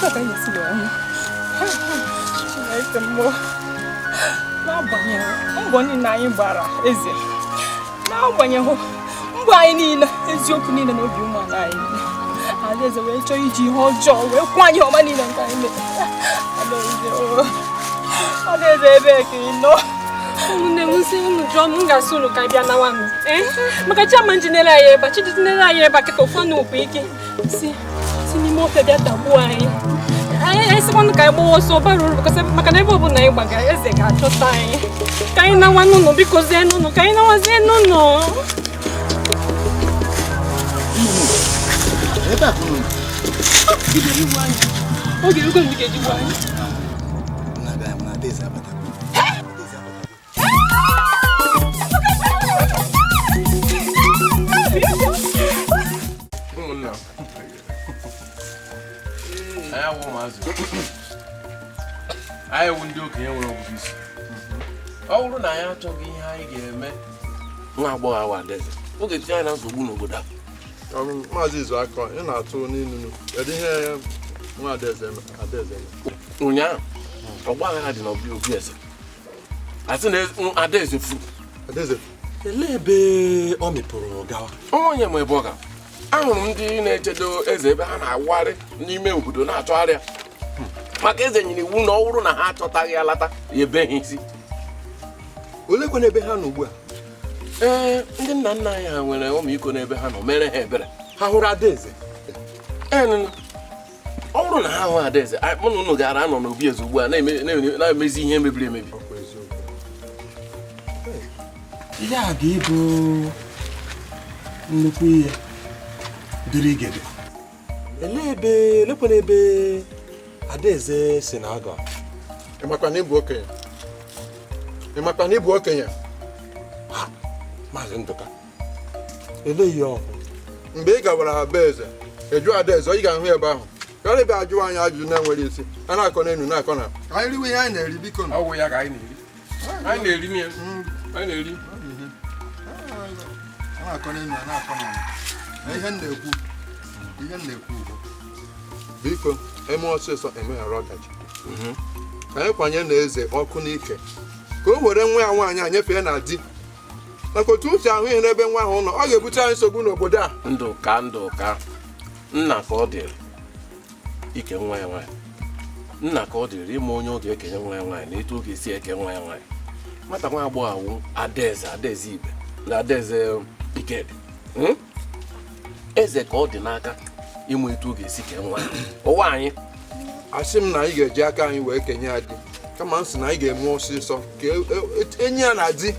Otu a ka anyị esi wee nwụ. Chineke mmụọ, n'agbanyeghị mbọ niile anyị gbara eze, n'agbanyeghị mbọ anyị niile, eziokwu niile na obi umeala anyị niile, Adaeze wee chọọ iji ihe ọjọọ wee kwụọ anyị ọma niile nke anyị mere. Adaeze, o Adaeze, ebee ka ị nọ? Ụmụnne m, sị unu jụọ m, m ga-asị unu ka bịa nawa m, ee, maka chi ama njinere anyị ebe a, chi jinere anyị ebe a kịta. Ụfọdụ okwu ike si n'ime ofe bịa tagbuo anyị. Anyị sịkwanụ ka anyị gbawa ọsọ, bara uru maka na ebe ọbụla anyị gbagara, eze ga-achọta anyị. Ka anyị nawa n'ụlọ, biko zie n'ụlọ, ka anyị nawazie n'ụlọ. Ebe a ka unu nọ. Oge erugo mgbe ị ga-eji gbuo anyị. Nna bịa na Adaeze abatago. Adaeze abatago. Ụmụnna anyị, awụ ụmụazị anyị wụ ndị okenye nwere ọgụgụ isi. Ọ bụrụ na anyị achọghị ihe anyị ga-eme nwa agbọghọ awa Adaeze, ọ ga-etinye anyị na nsogbu n'obodo a. Maazị Izuakọ, ị na-atụ n'inunu, kedu ihe nwa Adaeze Adaeze mere? Ụnyaahụ, ọgba aghara dị n'obi obi eze, asị na Adaeze furu. Adaeze? Elee ebe ọ mịpụrụ gawa? Nwa onye ma ebe ọ ga. Ahụrụ m ndị na-echedo eze ebe ha na-awagharị n'ime obodo na-achọgharị ya, maka eze nyere iwu na ọ bụrụ na ha achọtaghị ya lata, ya ebe ha isi. Olekwana ebe ha nọ ugbu a? Ee, ndị nna nna anyị ha nwere ọmịiko n'ebe ha nọ, mere ha ebere. Ha hụrụ Adaeze? Ee, nụnụ. Ọ bụrụ na ha hụ Adaeze, mụ na unu gara anọ n'obi eze ugbu a na-emezi ihe mebiri emebi. Ọkwa eziokwu. Ihe a ga-ịbụ nnukwu ihe dịrị igede. Elee ebe, elekwana ebe Adaeze si na aga? Ị makwa na ịbụ okenye? Ị makwa na ịbụ okenye? Maazị Ndụka, elee ihe ọhụụ? Mgbe ị gawara be eze, ị jụọ Adaeze, ị ga-ahụ ebe ahụ. Ghara ịbịa ajụwa anyị ajụjụ na-enwere isi. A na-akọ n'elu, na-akọ na ka anyị riwe ihe anyị na-eri, biko nụ. Ọ wụ ya ka anyị na-eri, anyị na-eri ya, anyị na-eri. A na-akọ n'elu, a na-akọ n'ala. Na ihe m na-ekwu, ihe m na-ekwu bụ, biko, eme ọsịsọ emeghara ọdachi. Ka anyị kwanye na eze ọkụ n'ike ka o were nwa ya nwaanyị a nyefee na di, maka otu uche ahụ ihe n'ebe nwa ahụ nọ, ọ ga-ebute anyị nsogbu n'obodo a. Ndụka, Ndụka, nna ka ọ dịrị ike nwa ya nwaanyị, nna ka ọ dịrị ịma onye ọ ga-ekenye nwa ya nwaanyị na etu ọ ga-esi eke nwa ya nwaanyị. Nwata nwa agbọghọ awụ Adaeze, Adaeze Ibe na Adaeze Ikedi. Eze ka ọ dị n'aka ịmụ etu ọ ga-esi kee nwa ya. Ụwa anyị. Asị m na anyị ga-eji aka anyị wee kenye ya di, kama m sị na anyị ga-eme ọsịsọ ka enyi ya na di,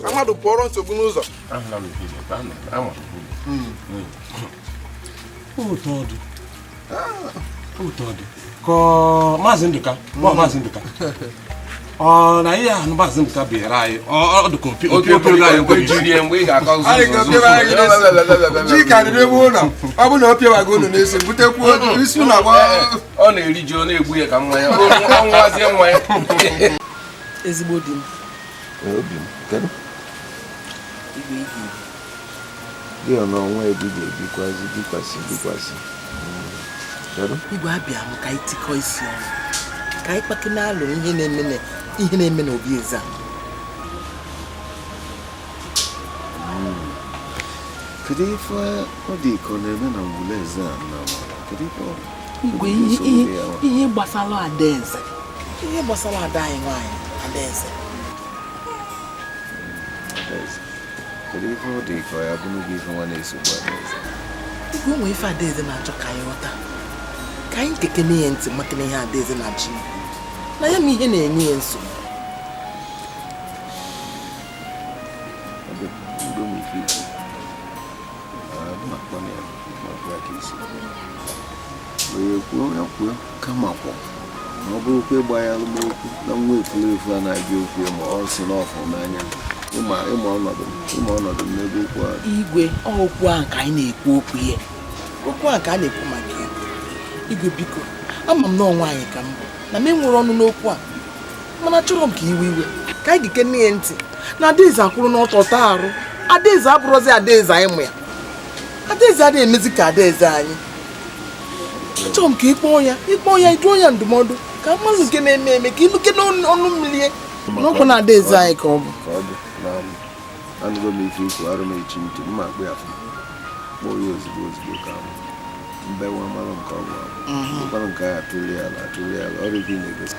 ka mmadụ pụọrọ nsogbu n'ụzọ. Ahụla m ihe ị na-ekwu, ama m. Otu ọ dị, otu ọ dị ka ọ- Maazị Ndụka, ọ Maazị Ndụka, ọ na ihe ahụ Maazị Ndụka bịara anyị, ọ dị ka opi opi opi oge anyị Mgbe kwere. jiri ya, mgbe ị ga-akọ nzuzu. Anyị ga-apịawa anyị n'isi. Ji karịrị ebe ụlọ ọ bụ na o pịawago unu n'isi, butekwuo isi ụlọ agba. Ọ na-eri ji, ọ na-egbu ya ka mmanya, ọ nwazie mmanya. Ezigbo di m. Obi m, kedu? Igwe, igwe. Gị ọ n'ọnwa ebi ga-ebikwazi bikwasị bikwasị. Kedu? Igwe, abịa m ka anyị tikọọ isi ọnụ, ka anyị kpakene alụ ihe na-eme n'obi eze a. Kedu ife ọ dị ka ọ na-eme na ngwụla eze a na kedu ife ọ Igwe, kedu ihe nsogbu ihe dị ya nwa? Ihe gbasara Adaeze, ihe gbasara ada anyị nwaanyị Adaeze. Adaeze. Kedu ife ọ dị ka ọ ya bụ n'oge ife nwa na-esogbu Adaeze? Igwe, onwe ife Adaeze na-achọ ka anyị ghọta, ka anyị kekene ya ntị, maka na ihe Adaeze na-achọ ikwu na ya ma ihe na-enye ya nsogbu. Ọ dị mgbe m ife ikwu. Ah, mma akpọ na ya, mma akpọ ya ka isi kwuo. Onye kwuo ya kwuo, kama kwọ ma ọ bụrụkwa ịgba ya alụmokwu na nwa efulefu a na-abịa okwu ma ọ si n'ọfụ n'anya, ịma ọnọdụ m, ịma ọnọdụ m n'ebe okwu a dị. Igwe, ọ okwu ahụ ka anyị na-ekwu okwu ya, okwu ahụ ka a na-ekwu maka ya. Igwe, biko, ama m na ọnwa anyị ka m bụ na m enwere ọnụ n'okwu a, mana achọrọ m ka iwe iwe, ka anyị gike nne ya ntị na Adaeze akwụrụ n'ọtọ taa arụ. Adaeze abụrụzi Adaeze anyị mụ ya. Adaeze adịghị emezi ka Adaeze anyị. Achọrọ m ka ịkpọọ ya ịjụọ ya ndụmọdụ ka mmadụ nke na-eme eme ka ịnụke n'ọnụ mmiri n'ọkwa na Adaeze anyị ka ọ bụ. Anụgo m ife ikwu arụ m echi ntị mma akpụ ya afọ kpọọ ya ozugbo ozugbo ka mbewa mmanụ nke ọ bụ mmanụ nke ahụ atụrụ ya ala atụrụ ya ala ọrụ gị na-egosi.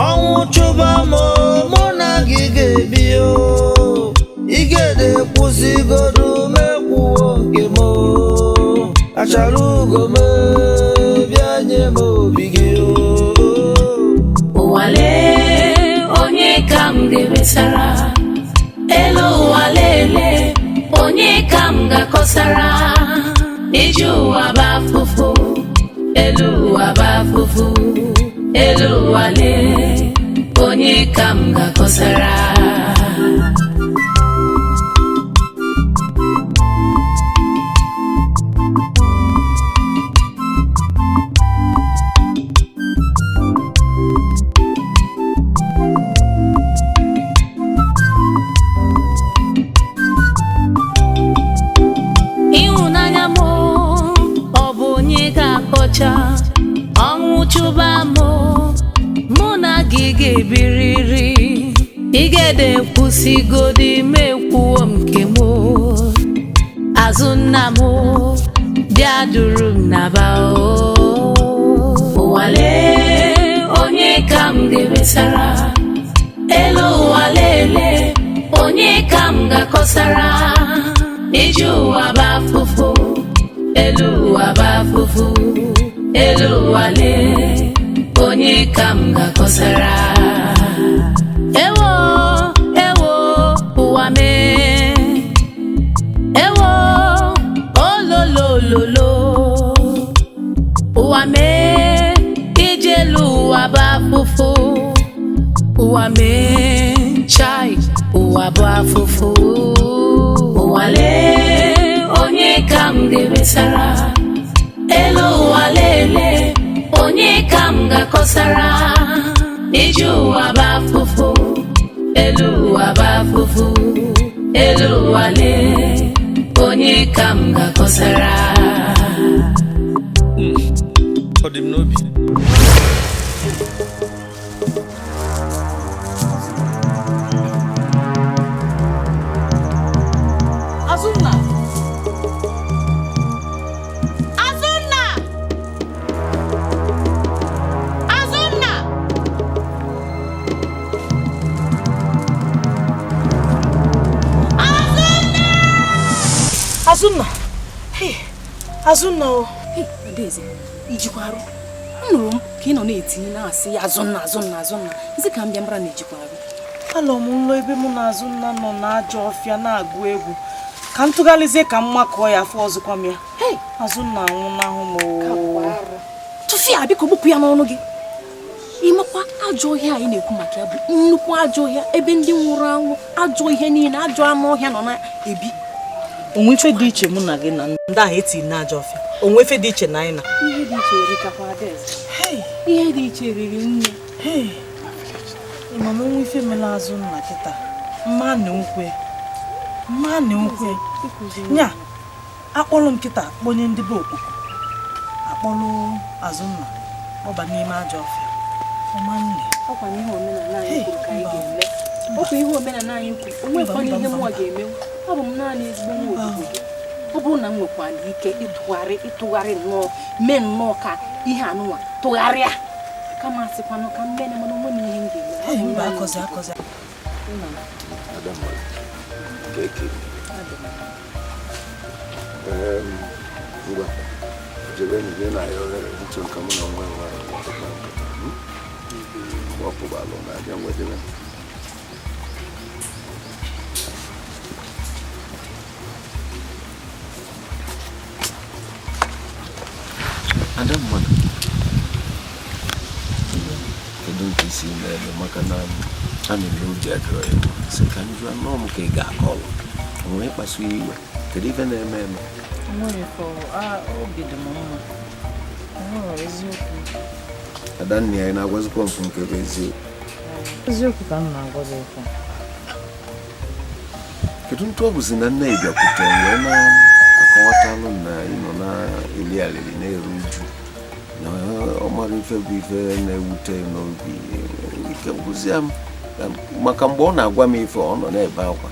Ọnwụ chụba m mụ na gị ga-ebi o igede kwụsịgodu mekwuo nke m achara ugo m bịa nye m obi gị o. Ụwa lee onye ka m ga-emesara, elu ụwa lelee onye ka m ga-akọsara, ije ụwa bụ afụfụ, elu ụwa bụ afụfụ, elu ụwa lee onye ka m ga-akọsara. Ịhụnanya m ọ bụ onye ga-akọcha, ọnwụ chụba m mụ na gị ga-ebiriri, igede kwụsịgodi mekwuo m nke m, azụ nna m bịa duru m naba o. Ụwa lee onye ka m ga-emesara, elu ụwa lelee onye ka m ga-akọsara, ije ụwa bụ afụfụ, elu ụwa bụ afụfụ, elu ụwa lee onye ka m ga-akọsara. Ewo ewo ụwa mee, ewo ololololo, ụwa mee ije elu ụwa bụ afụfụ, ụwa mee chai ụwa bụ afụfụ. Ụwa lee onye ka m ga-emesara, elu ụwa lelee onye ka m ga-akọsara, ije ụwa bụ afụfụ, elu ụwa bụ afụfụ, elu ụwa lee onye ka m ga-akọsara. Ọ dị m n'obi. Azụnna. Hey, Azụnna o. Hey, Adaeze, ijikwa arụ? Anụrụ m ka ị nọ na-etinye na-asị ya Azụnna, Azụnna, Azụnna. Nsị ka m bịa mara na ijikwa arụ. Alọ m nlọ ebe mụ na Azụnna nọ n'ajọ ọfịa na-agụ egwu. Ka m tụgharịzie ka m makụọ ya afọ ọzọkwa m ya. Azụnna anwụnahụ m o. Tụfịa, biko gbupụ ya n'ọnụ gị. Ịmakwa ajọ ọhịa anyị na-ekwu maka ya bụ nnukwu ajọ ọhịa ebe ndị nwụrụ anwụ, ajọ ihe niile, ajọ anụ ọhịa nọ na-ebi. Onwe ife dị iche mụ na gị na ndị ahụ etiri n'ajọ ọfịa. Onwe ife dị iche na anyị na. Ihe dị iche erikakwa Adaeze. Ihe dị iche riri nne. Ịma na onwe ife mere Azụnna kịta. Mma na ukwe. Mma na ukwe. Nya, akpọrọ m kịta kpọnye ndị be okpoko. Akpọrọ Azụnna kpọba n'ime ajọ ọfịa. Ọma nne. Ọkwa ihe omenala anyị kwuru ka anyị ga-eme. Ọkwa ihe omenala anyị kwuru. O nwekwana ihe mụọ ga-eme. Ọ bụ m naanị ezigbo nwa odibo gị. Ọ bụrụ na m nwekwara ike ịtụgharị nnọọ mee nnọọ ka ihe anụnwa tụgharịa. Kama asịkwanụ ka m mee mana onwe m ihe m ga-eme. Mba, akọzi akọzi. Ngwa, jebe nje na ya ohere ntụ nka mụ na nwa nwaanyị nkata. Mgbe ọ pụbalụ na-abịa ngwa jebe. Ada mmadụ, kedu nke isi na-eme maka na ana m n'obi adịrọ ya mma sị ka m jụọ nnọọ m ka ị ga-akọlụ o nwere ịkpasu ya iwe, kedu ife na-eme eme? Nwere obi dị m mma. Nwere eziokwu. Adanne ya na-agwazikwa mfụ nke bụ eziokwu. Eziokwu ka m na-agwa gị okwu. Kedu ntụ ọ bụzi na nne ị bịakwute wee na-akọwatalụ na ị nọ na-eli alili na-eru uju na ọ mara ife bụ ife na-ewute n'obi ike gwụzia m maka mgbe ọ na-agwa m ife ọ nọ na-ebe akwa.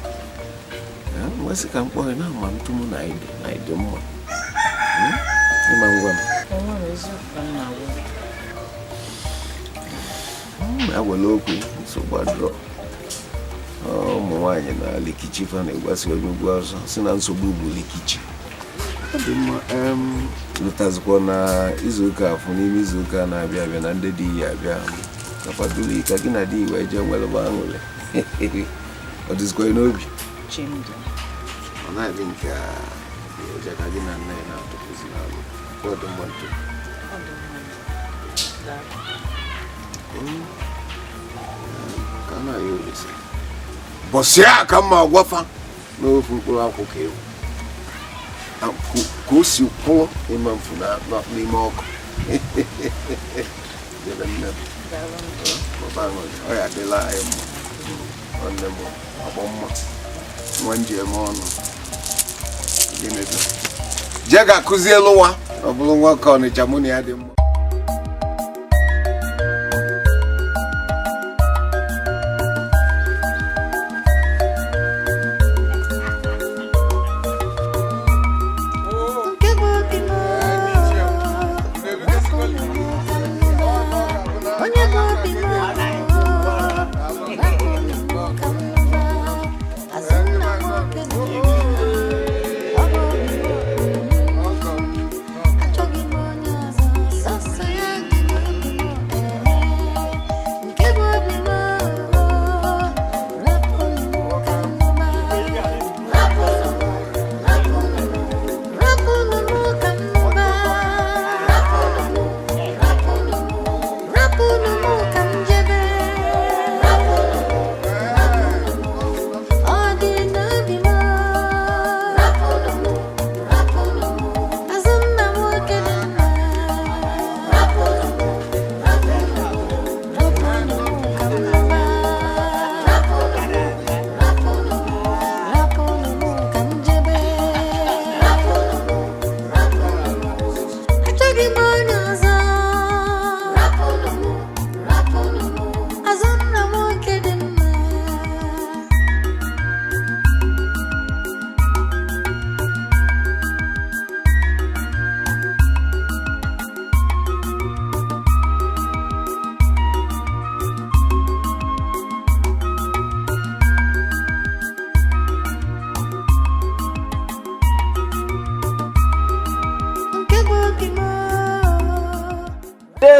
Wee sị ka m kpọọ ya na ama ntụ mụ na ịdị mma. Ịma ngwa m. Ewele okwu nsogbu adịrọ. Ụmụ nwaanyị na likichi fa na-egwasị onye ugwu ọzọ si na nsogbu bụ likichi. Ọ dị mma. Lụtazikwa na izuụka afọ n'ime izuụka na-abịa abịa na ndị di ya abịa ka kwadoro ka gị na di wee jee nwere aṅụrị. Ọ dịzikwa n'obi. Ọ na-adị nke ụja ka gị na nna ya na-atụpụzi n'alụ. Ọ dị mma ntụ. Ka na ya olise. Bọsịa ka mma gwafa n'ofu mkpụrụ akwụ ka ewu. Ka o si kwụọ ịma mfu n'ime ọkụ. Debe nne m. Ọ ya adịla anyị mma. Nwanne m agbọ mma. Nwa nji eme ọnụ. Gịnị dị? Jee ga-akụzielu nwa. Ọ bụrụ nwoke Ọnịcha mụ na ya dị mma. Achọghị m onye ọzọ.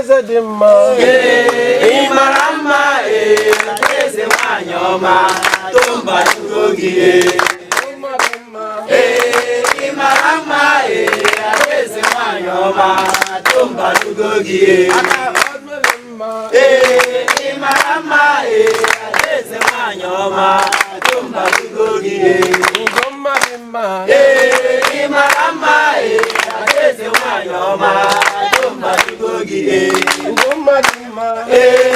Adaeze dị mma. Ị mara mma ee, Adaeze nwanyị ọma, tombalugo gị ee. Ee, ị mara mma ee, Adaeze nwanyị ọma, tombalugo gị ee. Ee, ị mara mma ee, Adaeze nwanyị ọma, tombalugo gị ee. Ugomma dị mma. Ee, ị mara mma ee, Adaeze nwanyị ọma, tombalugo gị ee. Ugomma dị mma. Ee,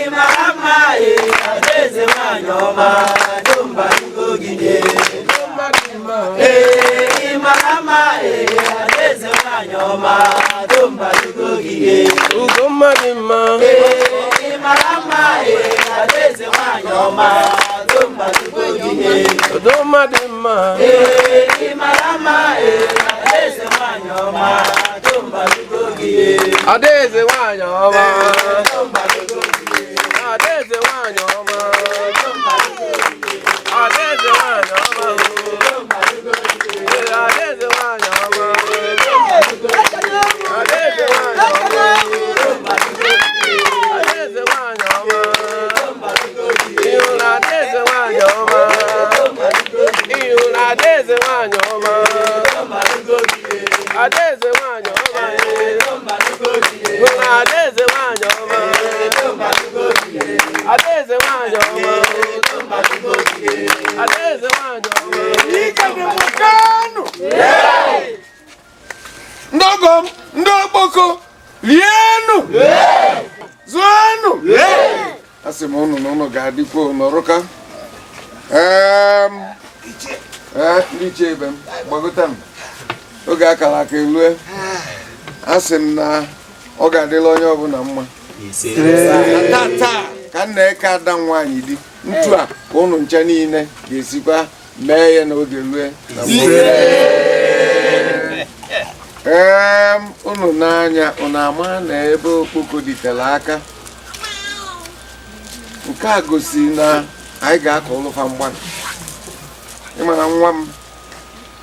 ị mara mma ee, Adaeze nwanyị ọma, tombalugo gị ee. Ugomma dị mma. Ee, ị mara mma ee, Adaeze nwanyị ọma, tombalugo gị ee. Ugomma dị mma. Ee, ị mara mma ee, Adaeze nwanyị ọma, tombalugo gị ee. Udoma dị mma. Ee, ị mara mma ee, Adaeze nwanyị ọma, tombalugo gị ee. Adaeze nwanyị ọma. Tombalugo gị ee. Adaeze nwanyị ọma. Adaeze nwanyị ọma. Adaeze nwanyị ọma. Adaeze nwanyị ọma. Adaeze nwanyị ọma. Ị hụrụ Adaeze nwanyị ọma? Ị hụrụ Adaeze nwanyị ọma? Adaeze nwanyị ọma. Hụrụ Adaeze nwanyị ọma. Adaeze nwanyị ọma. Adaeze nwanyị ọma. Ike dị m kanu. Ndị ọgọ m, ndị okpoko, rienụ, zụọnụ. Asị m ụnụ na ụnụ ga-adịkwa nọrụka. Ee, ndị ichie ibe m, gbagota m. Oge akara aka elue. Asị m na ọ ga-adịla onye ọbụla mma. Na taa ka m na-eke ada m nwaanyị di ntu a ka ụnụ ncha niile ga-esikwa mee ya n'oge rue na mgbe. Ee, unu n'anya unu ama na ebe okpoko dịtere aka nke a gosi na anyị ga-akọ ụlụfa mgbanụ. Ịmara nwa m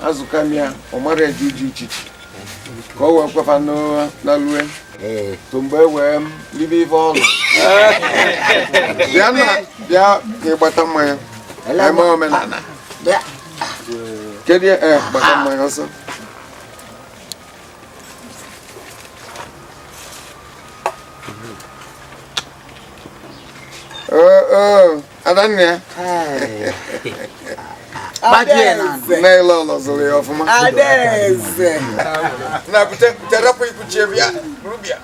azụka m ya ọ mara eje ije ichichi ka ọ wee kwefa na lue to mgbe e wee m libe ife ọlụ. Bịa nna, bịa ka ị gbata mmanya eme omenala. Kedu ee gbata mmanya ọsọ. Oo, Adanne ya. Nne ile ụlọ zụrụ ya ọfụma. Adaeze. Na bute bute rapụ ikwuchie bịa buru bịa.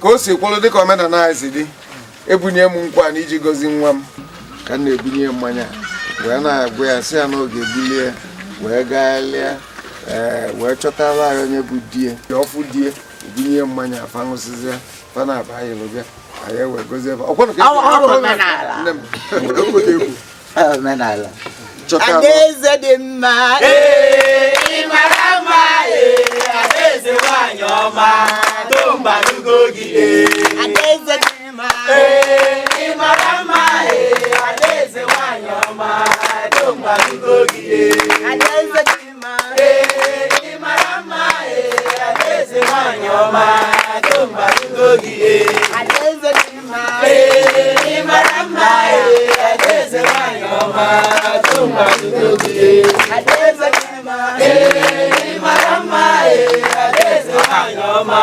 Ka o si kwụrụ dịka omenala anyị si dị, ebunye m nkwa na iji gozi nwa m ka m na-ebunye mmanya wee na-agwa ya sị ya na oge ebulie wee gaa lie ee wee chọtara ya onye bụ die ọfụ die ebunye mmanya afa ṅụsịzịa fa na-aba anyị lụbịa anyị wee gozie fa. Ọkwanụ ka Omenala. Nne m, okwute ekwu. Omenala. Chọta Adaeze dị mma. Ee, ị mara mma ee, Adaeze nwanyị ọma, tombalugo gị ee. Adaeze dị mma. Ee, ị mara mma ee, Adaeze nwanyị ọma, tombalugo gị ee. Adaeze dị mma. Ee, ị mara mma ee, Adaeze nwanyị ọma, tombalugo gị ee. Adaeze dị mma. Ee, ị mara mma ee, Adaeze nwanyị ọma, tombalugo gị ee. Adaeze dị mma. Ee, ị mara mma ee, Adaeze nwanyị ọma,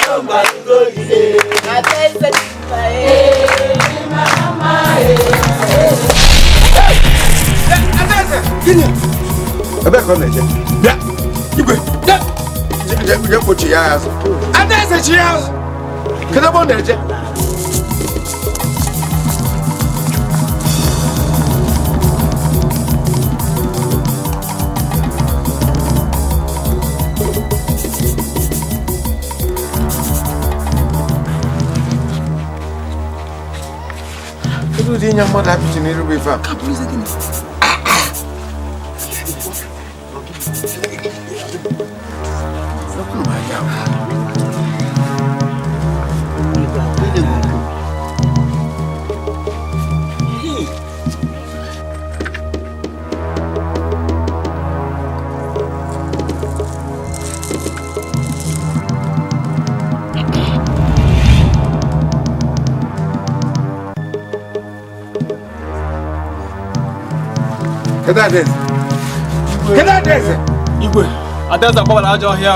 tombalugo gị ee. Adaeze dị mma. Ee, ị mara mma ee. Adaeze, gịnị? Ebee ka ọ na-eje? Bịa, igwe, bịa. Jee kpochi ya azụ. Adaeze chi ya azụ. Kedu ebe ọ na-eje? Kedu ụdị inye mmadụ apịtị n'iru bụ ife a? Kedu Adaeze? Kedu Adaeze? Igwe, Adaeze agbabala ajọ ọhịa.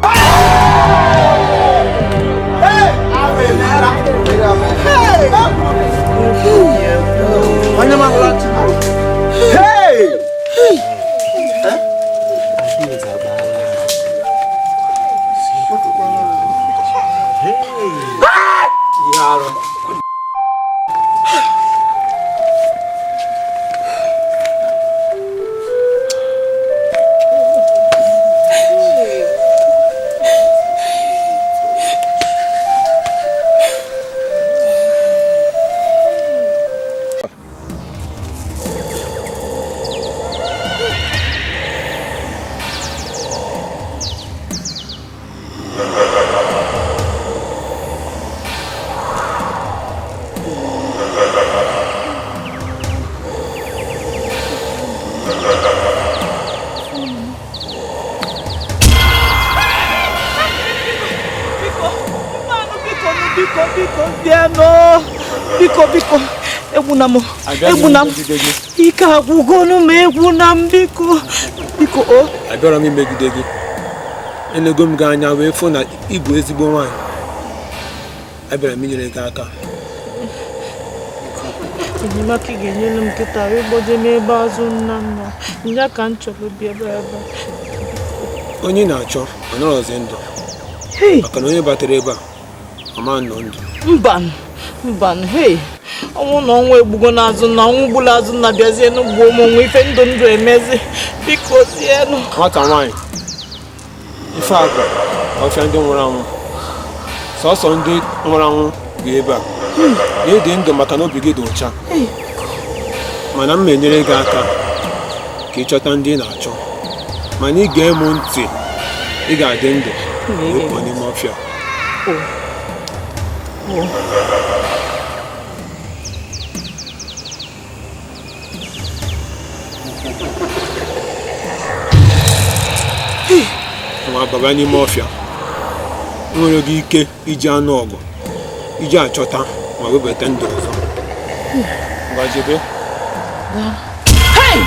Onye m ahụla ntị. Hey! Adaeze agbaala. Ihe arụ. Biko, biko, egbuna m, egbuna m, ike agwụgonu m, egbuna m, biko, biko o. Abịara m imegide gị, enego m gị anya wee fụ na ị bụ ezigbo nwaanyị. Abịara m inyere gị aka. Enyemaka ị ga-enyere m kịta wee gboje m ebe azụ nna nna, nya ka m chọrọ bịa ebe ebe. Onye na-achọ ọ nọrọzi ndụ, maka na onye batara ebe a ọ ma nọ ndụ. Mba. Mba, hey, ọnwụ na ọnwụ egbugo n'azụ na ọnwụ gburu azụ na bịazie n'ugbo m onwe ife ndụ ndụ emezi, biko zienụ. Nwata nwaanyị, ife agwa ọfịa ndị nwụrụ anwụ, sọsọ ndị nwụrụ anwụ bi ebe a. Na ịdị ndụ maka na obi gị dị ọcha, mana m enyere gị aka ka ị chọta ndị ị na-achọ, mana ị ga-emu ntị, ị ga-adị ndụ wee pụọ n'ime ọfịa. Nwa baba n'ime ọfịa nwere gị ike iji anụ ọgụ iji achọta ma webata ndụ ọzọ. Ngwa jebe. Hey!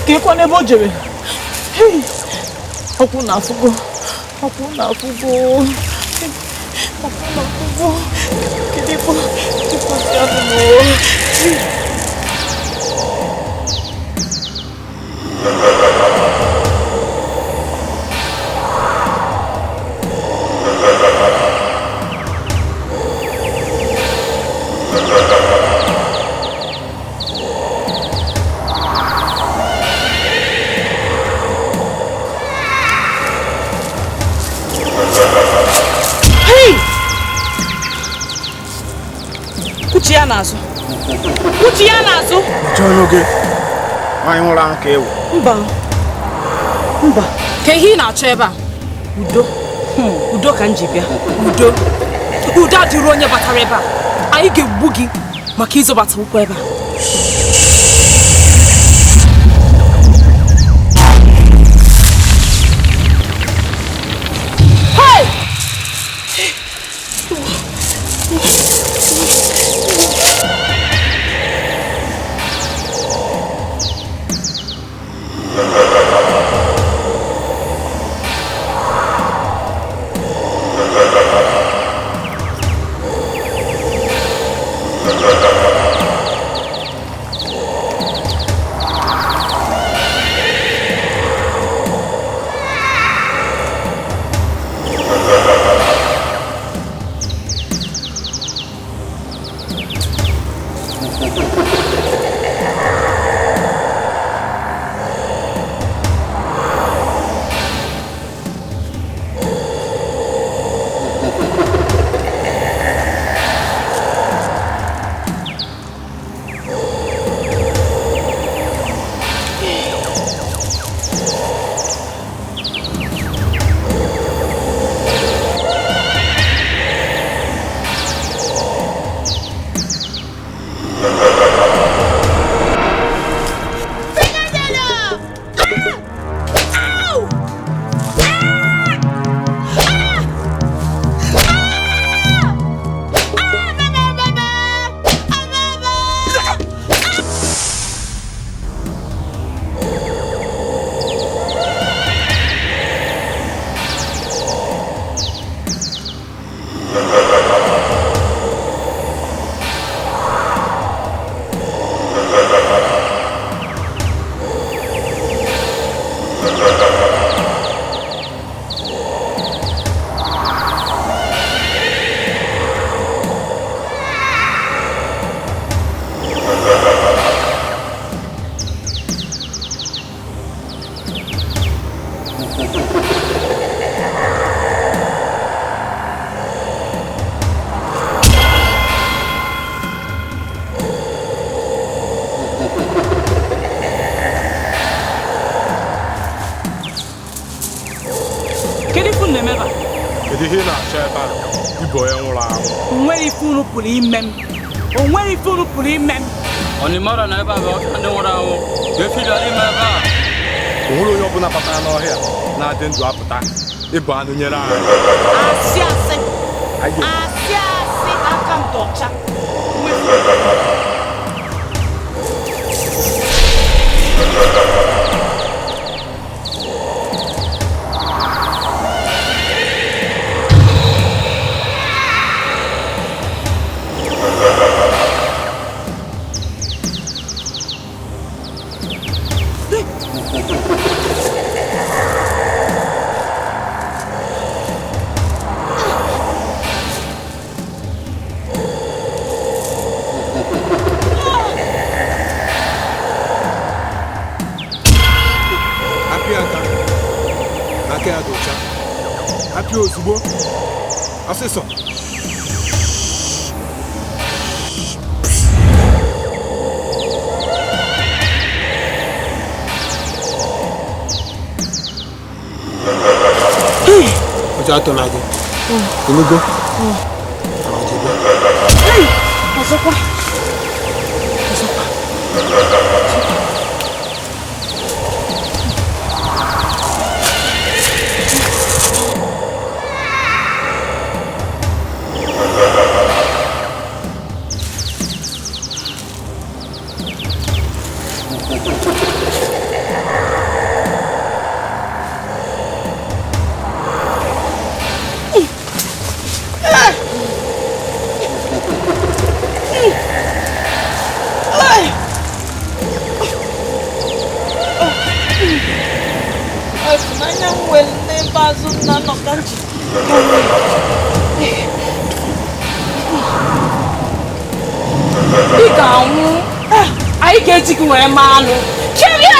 Ka ịkwa n'ebe o jere. Ọkwụ na-afụgo, ọkwụ na-afụgo, ọkwụ na-afụgo. Kedu ife si anụ m? Kuchi ya n'azụ. Kuchi ya n'azụ. Mechie ọnụ gị. Nwaanyị nwụrụ anwụ ka ewu. Mba. Mba. Ka ihe ị na-achọ ebe a? Udo. Udo ka m ji bịa. Udo. Udo adịrị onye batara ebe a. Anyị ga-egbu gị maka ịzọbata ụkwụ ebe a. Hey! Unu na-eme ebe a? Kedu ihe ị na-achọ ebe a? Ịbụ onye nwụrụ anwụ. O nwere ife unu pụrụ ime m. O nwere ife unu pụrụ ime m. Ọ na ebe a bụ ọfịa ndị nwụrụ anwụ. Ga-efi bịara ime ebe a. O nwere onye ọbụla batara n'ọhịa na-adị ndụ apụta ịbụ anụ nyere anyị. Asị asị. Asị asị aka m dị ọcha. Ozugbo ọsịsọ. Ụjọ atụla gị. Enugo. Ọzọkwa. Ọzọkwa. Ị ga-anwụ. Anyị ga-eji gị wee maa anụ. Cherie!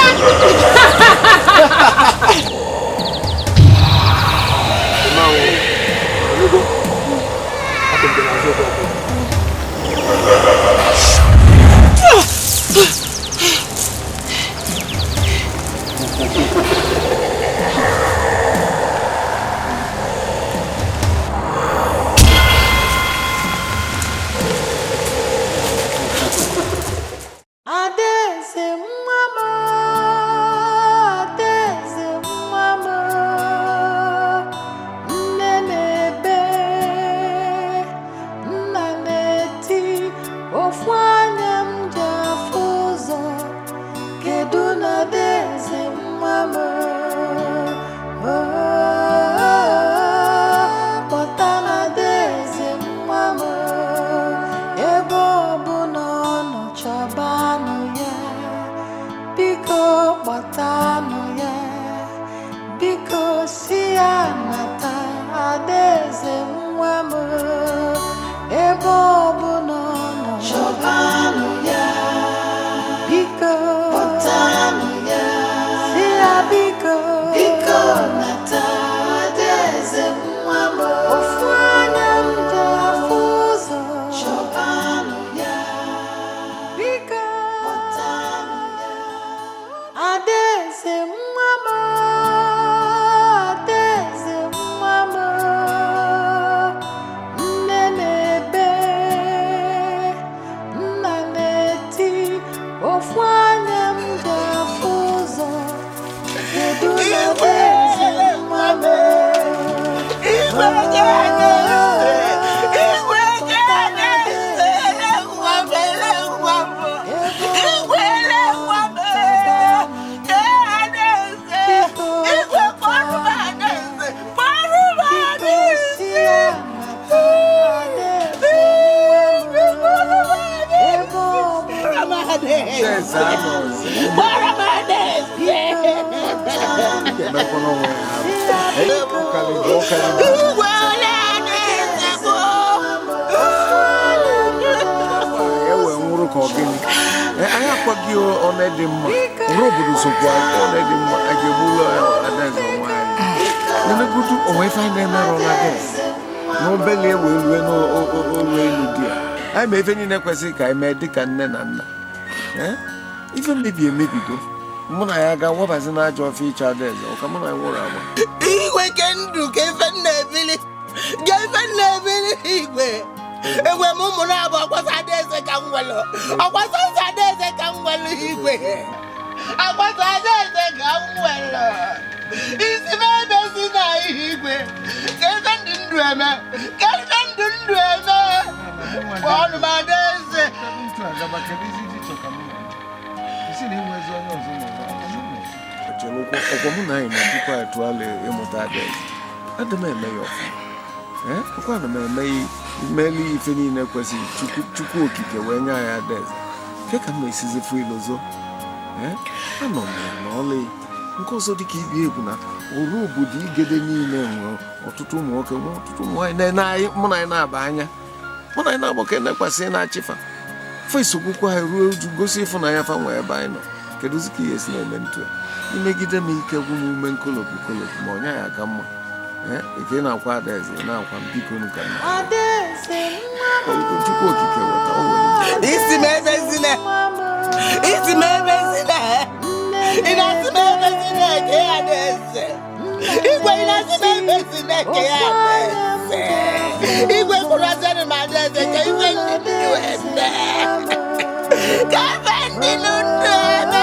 Anyị ma ife niile kwesịrị ka anyị mee dịka nne na nna. Ife mmebi emebigo. Mụ na ya ga wabazi n'ajọ ọfịa ịchọ Adaeze, ọ ka mụ na ya nwụrụ agba. Igwe ke ndụ ka ife nna ebili ka ife nna ebili igwe enwe m ụmụ na-abụ ọkwasa Adaeze ka m nwelụ ọkwasa nsọ Adaeze ka m nwelụ igwe akwasa Adaeze ka m nwelụ isi m ebe si na ihe igwe ka ife ndụ ndụ eme ka ife ndụ ndụ eme kpọọnụ m Adaeze. Ọkwa mụ na anyị na tupu anyị tụọla ịmụta Adaeze, adị m eme ya ọfụma. Ọkwa na m eme imeli ife niile kwesịrị Chukwu okike wee nye anyị Adaeze. Ke ka m na-esizi fụ ilozo? Anọ m ya n'ọlị nke ọzọ dịka ibi egwu na ọrụ obodo Igede niile nwere ọtụtụ ụmụ nwoke nwee ọtụtụ ụmụ nwaanyị mụ na anyị na-aba anya mụ na anyị na-agba ka enekwasị na-achịfa fa esogbukwa anyị ruo uju gosi ịfụnanya fa nwee ebe anyị nọ. Kedụzi ka ihe si na-eme ntu a imegide m ike gwụ m ume nkolopụ kolopụ ma ọnya ya aka mma. Eke na-akwa Adaeze na-akwa m biko nụ ka nna Chukwu okike weta o were isi m ebe zine isi m ebe zine ị na-asị m ebe zine ke Adaeze igwe ị na-asị m ebe zine ke Adaeze igwe kwuru asịrị m Adaeze ka ife ndị ndụ eme ka ife ndị ndụ eme.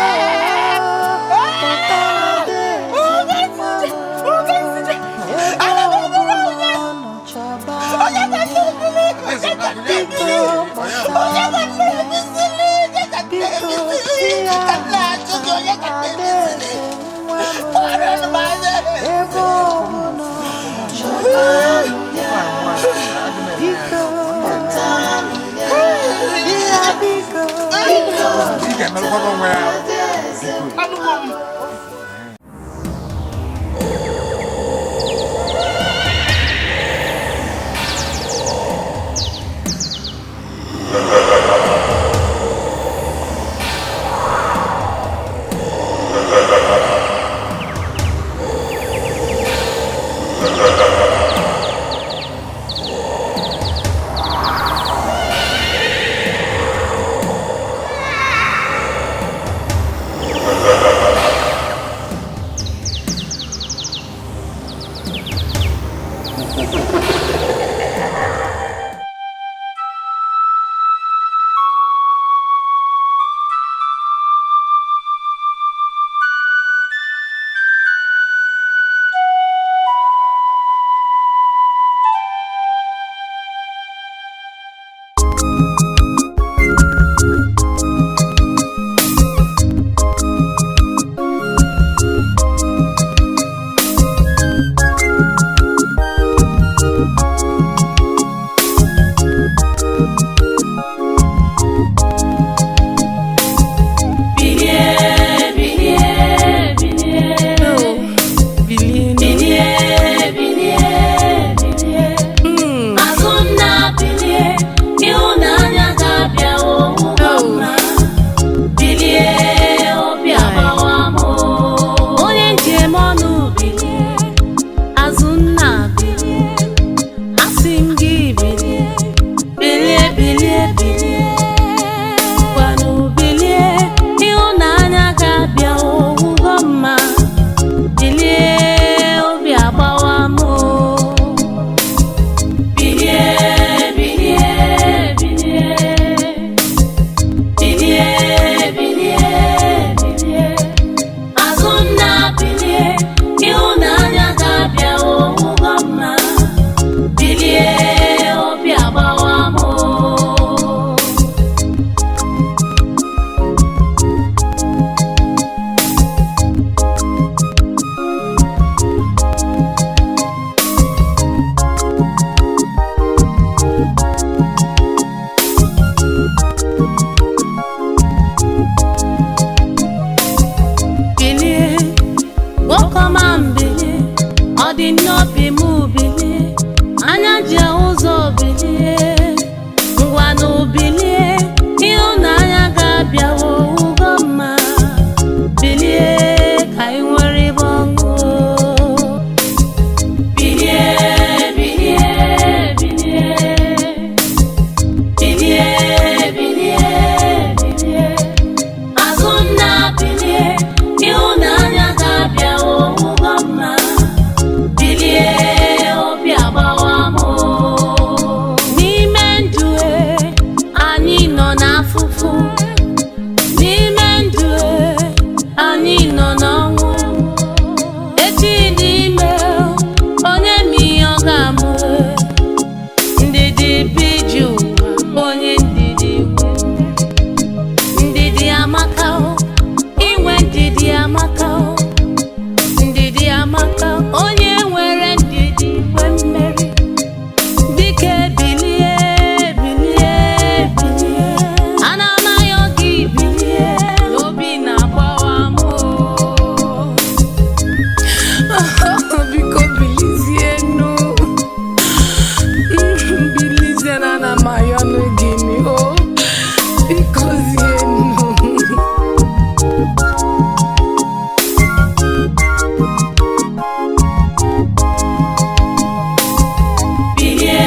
Bilie,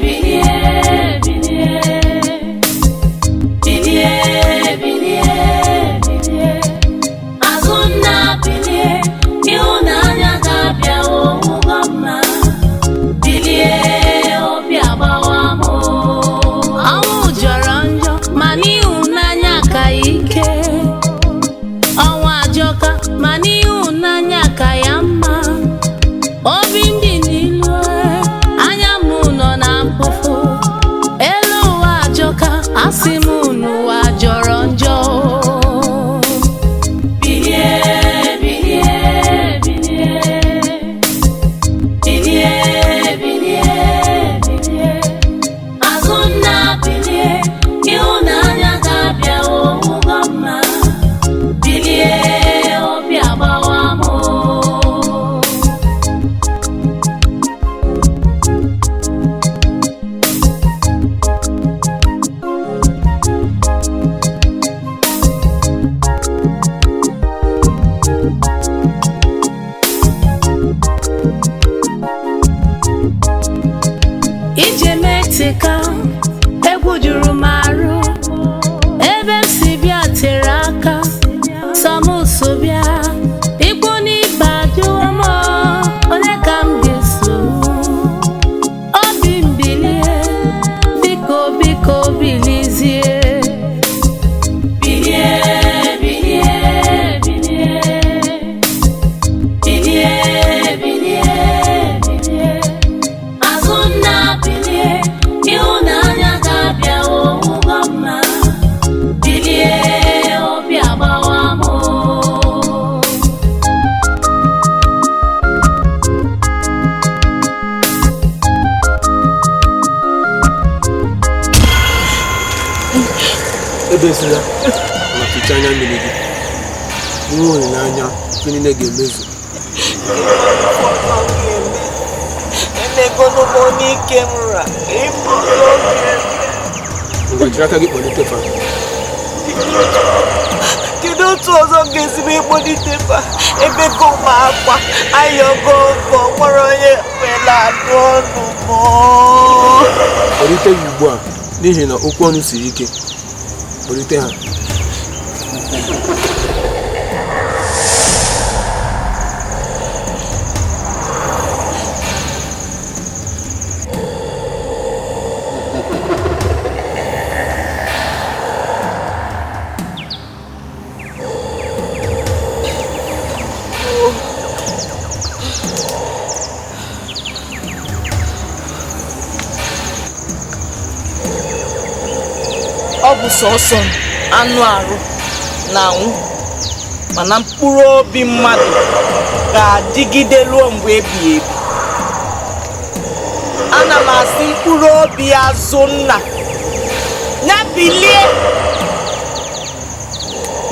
bilie, bilie. Bilie, bilie, bilie. Azụnna bilie, ịhụnanya ga-abịa ọgwụgwọ mma. Bilie, obi agbawa m. Ọnwụ jọrọ njọ, mana ịhụnanya ka ike. Ọnwụ ajọka, mana ịhụnanya ka ya mma. Obi ndị n'ilu, anya m nọ na mkpofu. Elu ụwa ajọka, asị m n'ụwa jọrọ njọ. Bilie, bilie, bilie. Bilie, bilie, bilie. Azụnna bilie, ịhụnanya ga-abịa ọgwụgwọ mma. Bilie, obi agbawa m. Ije metika, egwu juru m arụ. Ebe m si bịa tere aka, sọ m so bịa. Ikwu n'ibe ajụwo m, onye ka m ga-eso? Obi m bilie, biko biko bilizie. Bilie, bilie, bilie. Bilie, bilie, bilie. Azụnna bilie, ịhụnanya ga-abịa ọgwụgwọ mma. Bilie, obi agbawa m. Ebezila ma fichaa anya mmiri gị. Nwe olileanya, ife niile ga-emezu. Emegonu m onye ike m ra, ife ọzọ ga-eme. Ngwa, jiri aka gị kpọlite fa. Kedu otu ọzọ m ga-esi wee kpọlite fa? Ebego m akwa, ayọgo mbọ, nwere onye nwere anụ ọnụ m. Kpọlite ya ugbu a n'ihi na okwu ọnụ siri ike. Kpọlite ha. Ọ bụ sọsọ anụ arụ na-anwụ, mana mkpụrụ obi mmadụ ga-adịgide ruo mgbe ebighị ebi. Ana m asị mkpụrụ obi Azụnna ya bilie,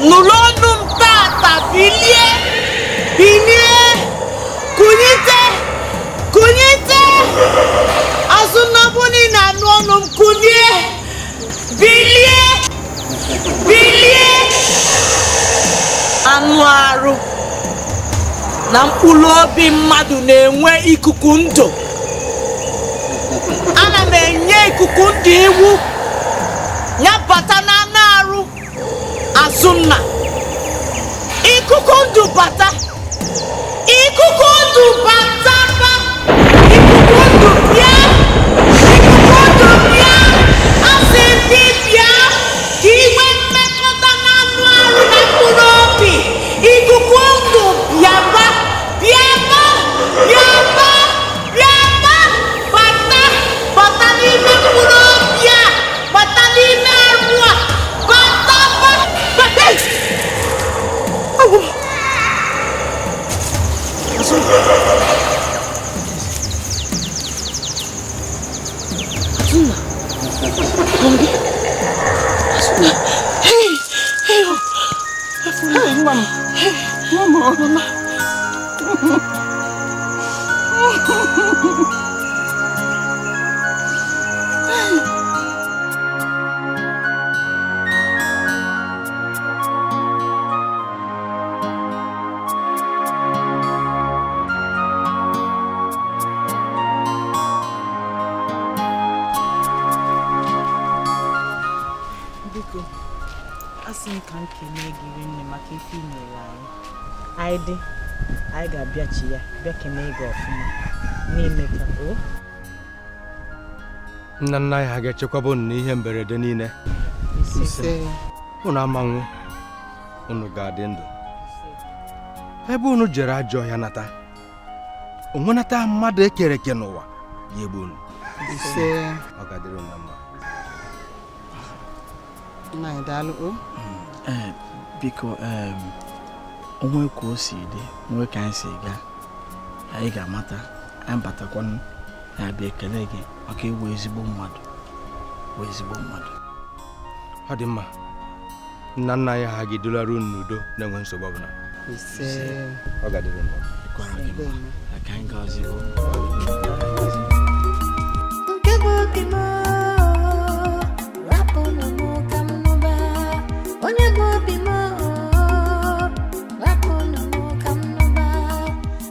nụrụ ọnụ m tata, bilie, bilie, kunyite, kunyite. Azụnna bụ niile anụ ọnụ m, kunie, bilie, bilie. Anụ arụ na mkpụrụ obi mmadụ na-enwe ikuku ndụ. Ana m enye ikuku ndụ iwu ya bata n'anụ arụ Azụnna. Ikuku ndụ bata, ikuku ndụ bata ba, ikuku ndụ bịa, ikuku ndụ bịa. Asị ndị bịa ka inwe mmekọta n'anụ arụ na mkpụrụ obi. Ikuku ndụ bịaba, bịaba, bịaba, bịaba, bata, bata n'ime mkpụrụ obi a, bata n'ime arụ a, bata, bata, bata. Agwụ m. Azụnna. Azụnna. Azụnna. Hey, hey, oh. Hey, nwa m. Nwa m, oh, mama. Maka ife i mere anyị. Anyị dị, anyị ga-abịachi ya bịa kene gị ọfụma n'ime ka o. Nna nna anyị ha ga-echekwaba unu n'ihe mberede niile. Ise. Unu amanwụ, unu ga-adị ndụ. Ebe unu jere ajọ ọhịa nata, onwenata mmadụ ekere eke n'ụwa ga-egbu unu. Ise. Ọ ga-adịrị unu na mma. Nna anyị, daalụ o. Ee, biko, onwe ka o si dị, onwe ka anyị si gaa, anyị ga-amata. Anyị batakwanụ, anyị abịa ekele gị maka ịwụ ezigbo mmadụ, wụ ezigbo mmadụ. Ọ dị mma. Nna nna anyị ha ga-edulara unu n'udo na-enwe nsogbu ọbụla. Ise. Ọ ga-adịrị unu mma. Dịkwara gị mma. Ka anyị gazie o. Nke bụ obi m, rapụnụ m ka m nụba. Onye bụ obi m, rapụnụ m ka m nụba.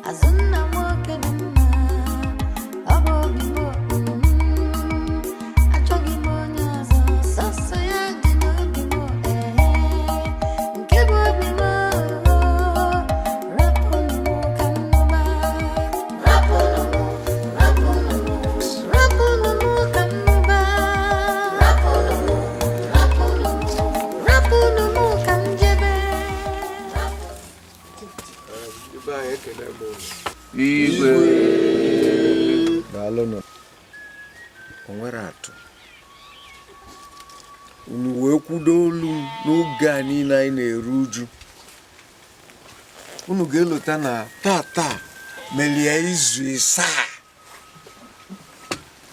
Azụnna nwoke dị mma, ọ bụ obi m. Achọghị m onye ọzọ, sọsọ ya dị n'obi m. Ee, nke bụ obi m, rapụnụ m ka m nụba. Rapụnụ m, rapụnụ m, rapụnụ m ka m nụba. Rapụnụ m, rapụnụ m, rapụnụ m ka m jebe. Ibe anyị, ekele m unu. Igwe. Daalụnụ. O nwere atụ unu wee kwudo olu m n'oge a niile anyị na-eru uju. Unu ga-elota na tata melie izu 7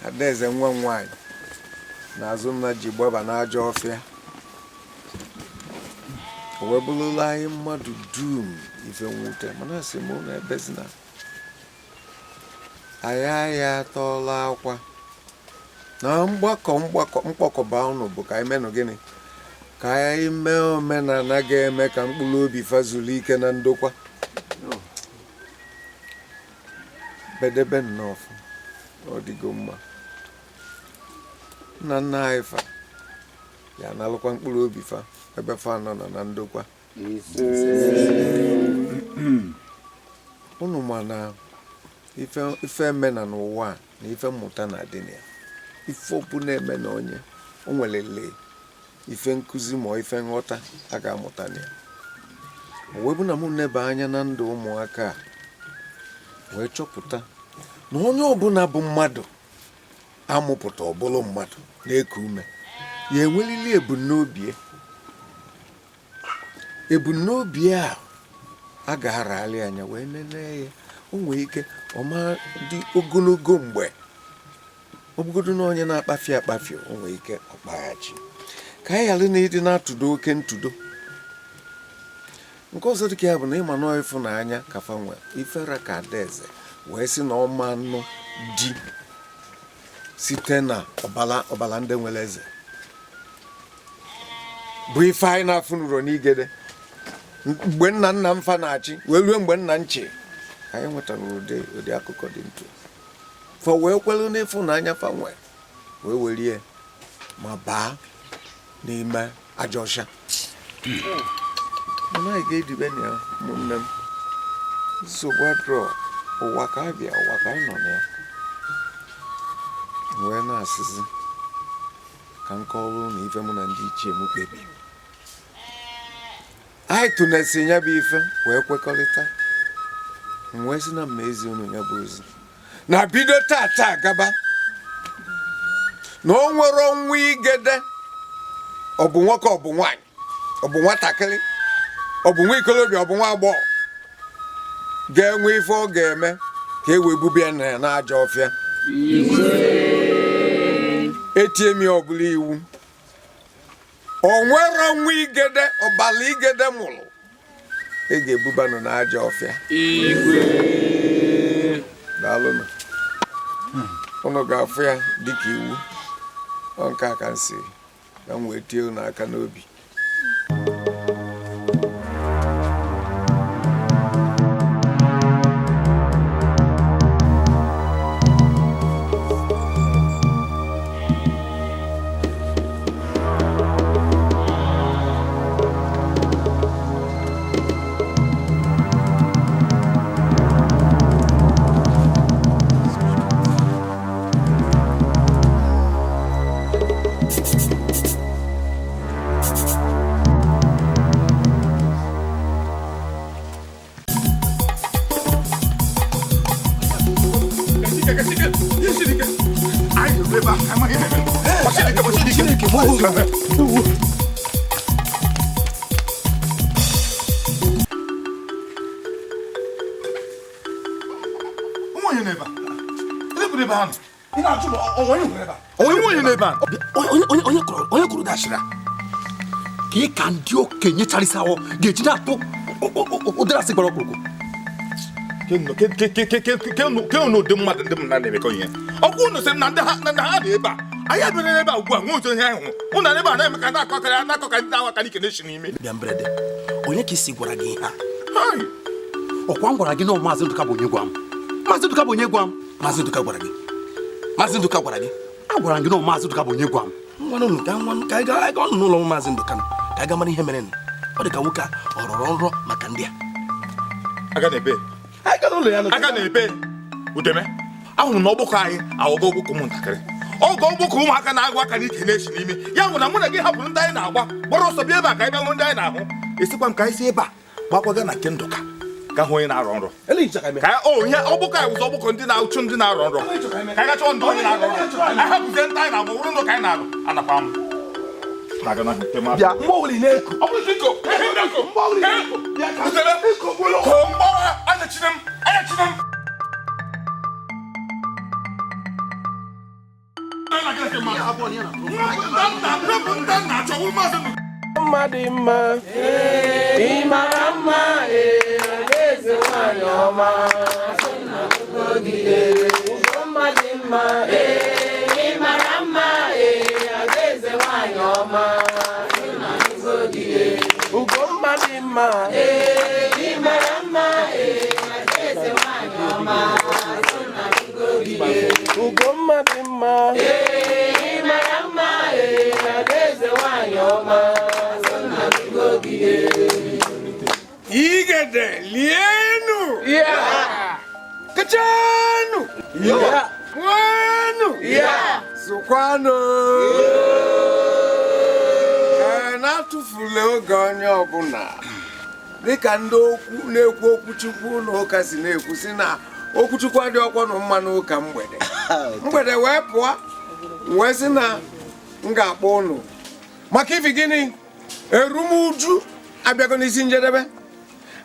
Adaeze nwa m nwaanyị na Azụnna ji gbaba n'ajọ ọfịa. O wee bụrụla anyị mmadụ dum ife mwute, mana asị m unu ebezina, anyị aya atọọla akwa na mgbakọ mgbakọ mkpọkọba unu bụ ka anyị menụ gịnị, ka anyị mee omenala ga-eme ka mkpụrụ obi fazuru ike na ndokwa. Bedebe nnọọ, ọ dịgo mma. Nna nna anyị fa ya analụkwa mkpụrụ obi fa ebe fa nọ na ndokwa. Unu ma na ife emena n'ụwa a na ife mmụta na-adị na ya. Ife ọbụla eme na onye o nwelele ife nkụzi ma ife nghọta a ga-amụta na ya. O wee bụ na mụ neba anya na ndụ ụmụaka a wee chọpụta na onye ọbụla bụ mmadụ amụpụta ọbụlụ mmadụ na-eku ume ya enwelili ebumnobi. Ebumnobi a a ga-arali anya wee nene ya. O nwee ike ọma dị ogologo mgbe ọ bụgodu na onye na-akpafi akpafi, o nwee ike ọkpaghachi ka anyị ghara na ịdị na-atụdo oke ntụdo. Nke ọzọ dịka ya bụ na ịma nọọ ịfụnanya ka fa nwee ifere ka Adaeze wee sị na ọma nụ di site na ọbala ndị nwere eze bụ ife anyị na-afụ nụrụ n'igede mgbe nna nna m fa na-achị wee ruo mgbe nna nchi anyị nwetara ụdị akụkọ dị ntụ fa wee kwelu n'ịfụnanya fa nwee wee werie ma baa n'ime ajọ ọsha. Mana anyị ga-edibe na ya, ụmụnne m. Nsogbu adịrọ, ụwa ka a bịa, ụwa ka anyị nọ na ya. Wee na-asịzi ka m kọọrọ na ife mụ na ndị ichie m kpebiri. Anyị tụnesi ya bụ ife wee kwekọrịta. M wee sị na mma ezi unu ya bụ ozi na bido tata gaba na o nwere ọnwụ igede, ọ bụ nwoke, ọ bụ nwaanyị, ọ bụ nwatakịrị, ọ bụ nwa ikolobịa, ọ bụ nwa agbọghọ ga-enwe ife ọ ga-eme ka e wee bubia na ya n'ajọ ọfịa. Etie m ya ọbụla iwu, o nwere ọnwụ igede, ọbala igede mụrụ e ga-ebubanụ n'ajọ ọfịa. Daalụnụ. Unu ga-afụ ya dịka iwu. Ọ nke a ka m si ka m wee tie unu aka n'obi. Onye kụrụ dashira ka ị ka ndị okenye charịsawo ga-eji na-atụ ụdịrị asị gbara ọkpụrụkpụ. Ke ụdị mmadụ ndị m na-emekọ ihe ọkwa unu sị m na ndị ha dị ebe a anyị abịara n'ebe a ugbu a nwee otu ihe anyị hụrụ ụnụ ebe a na-eme ka na-akọ akara na-akọ ka ndị na-awa aka n'ike na-esi n'ime. Bịa mberede, onye ka isi gwara gị ihe a? Ọkwa m gwara gị na Maazị Ndụka bụ onye gwa m. Maazị Ndụka bụ onye gwa m. Maazị Ndụka gwara gị. Maazị Ndụka gwara gị. Agwara m gị na Maazị Ndụka bụ onye gwa m. Nwanụ ka nwanụ ka anyị gaa n'ụlọ Maazị Ndụka ka anyị gaa mara ihe mere nụ. Ọ dị ka nwoke a ọ rọrọ nrọ maka ndị a. Aga na-ebe. Anyị gaa n'ụlọ ya nụ. Aga na-ebe. Udeme, ahụrụ m na ọgbakọ anyị aghọgo ọgbakọ ụmụntakịrị. Ọgọ ọgbakọ ụmụaka na-agụ aka n'ike na-esi n'ime. Ya bụ na mụ na gị hapụrụ ndị anyị na-agba gbara ọsọ bịa ebe a ka anyị bịa hụ ndị anyị na-ahụ. Esikwa m ka anyị si ebe a gbakwaga na nke Ndụka ka hụ onye na-arọ nrọ. Ka o ihe ọgbakọ anyị wụzọ ọgbakọ ndị na-achụ ndị na-arọ nrọ. Ka anyị gachọọ ndị onye na-arọ nrọ. Anyị hapụzie ndị anyị na-agba wụrụ ndụ ka anyị na-arụ. Anakwa m. Bịa mgbe ọbụla ị na-eku. Ọ bụrụ dịko, mgbe ọbụla ị na-eku. Bịa ka ko mgbawa anyachiri m, anyachiri m. Mma dị mma, ị mara mma, eze nwanyị ọma. Mma dị mma, ị mara mma, eze nwanyị ọma. Ugomma dị mma, ị mara mma, eze nwanyị ọma. Ugomma dị mma, ị mara mma, eze nwanyị ọma. Igede lienu. Kachanu. Mwanu. Sụkwanụ. Na-atụfula oge onye ọbụla dịka ndị okwu na-ekwu okwuchukwu na ụka si na-ekwu si na okwuchukwu adị ọkwa na mma n'ụka mgbede mgbede wee pụọ wee sị na m ga-akpọ ụnụ maka ifi gịnị erumuju abịago n'isi njedebe.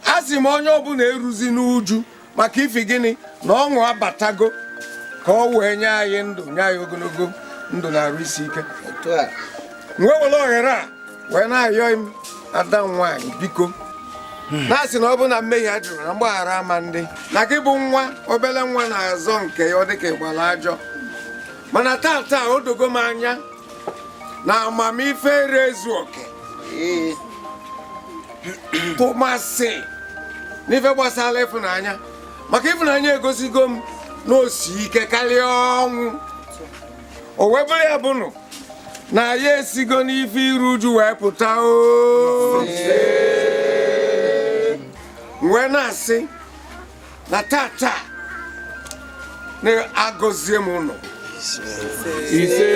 A sị m onye ọbụla eruzi n'uju maka ifi gịnị na ọṅụ abatago ka ọ wee nye anyị ndụ nye anyị ogologo ndụ na-arụ isi ike. Wee were ohere a wee na-ayọ m ada m nwaanyị biko na-asị na ọ bụ na mmehie a jụrụ na mgbaghara ama ndị na gị bụ nwa obele nwa na-azọ nke ya ọ dịka ịgbara ajọ mana tata o dogo m anya na amamife ezu oke tụmasị n'ife gbasara ịfụnanya maka ịfụnanya egosigo m na osi ike karịa ọnwụ o wee bụrụ ya bụnụ na ya esigo n'ife iru uju wee pụta o wee na-asị na tata na-agọzie m ụnụ ise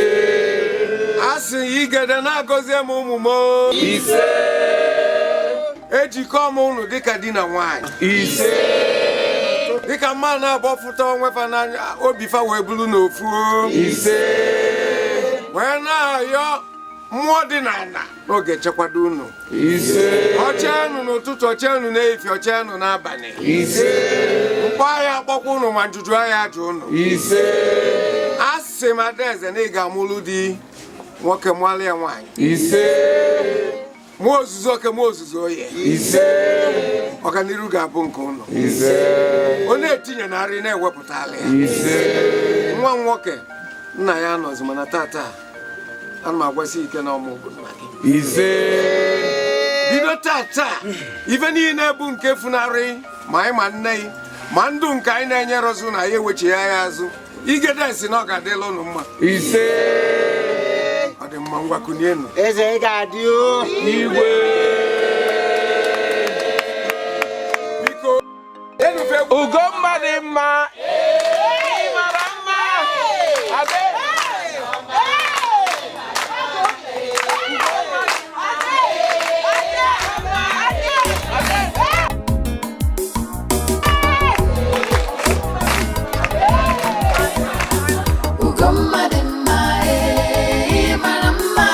asị Igede na-agọzie m ụmụ m ise ejikọ m ụnụ dịka di na nwaanyị ise dịka mmadụ na-agbọfụta onwe fa n'anya obi fa wee bụrụ n'ofu ise wee na-ayọ mmụọ dị n'ala n'oge chekwado unu ise ọcheenụ n'ụtụtụ ọcheenụ n'efi ọcheenụ n'abalị ise mkpọ ahịa akpọkwa unu ma njuju ahịa ajụ unu ise a sị m Adaeze na ị ga-amụlụ di nwoke mụalụ ya nwaanyị ise mụọ ozuzu oke mụọ ozuzu oye ise ọganiru ga-abụ nke unu ise ọ na-etinye narị na-ewepụtala ya ise nwa m nwoke nna ya anọzi mana tata ana m agwasị ike na ọmụ bụ nna gị ise bido tata ife niile bụ nke funarị ma anyị ma nne gị ma ndụ nke anyị na-enyerọzụ na ya ewechigha ya azụ Igede si na ọ ga-adịla ụnụ mma ise ọ dị mma ngwa kunienu eze ị ga-adị o igwe biko Ugomma dị mma ị mara mma Ade Ugomma dị mma, ị mara mma.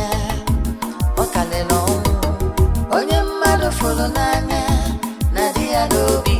n'anya, ọ karịrị ọnwụ. Onye mmadụ fụrụ n'anya na di ya n'obi.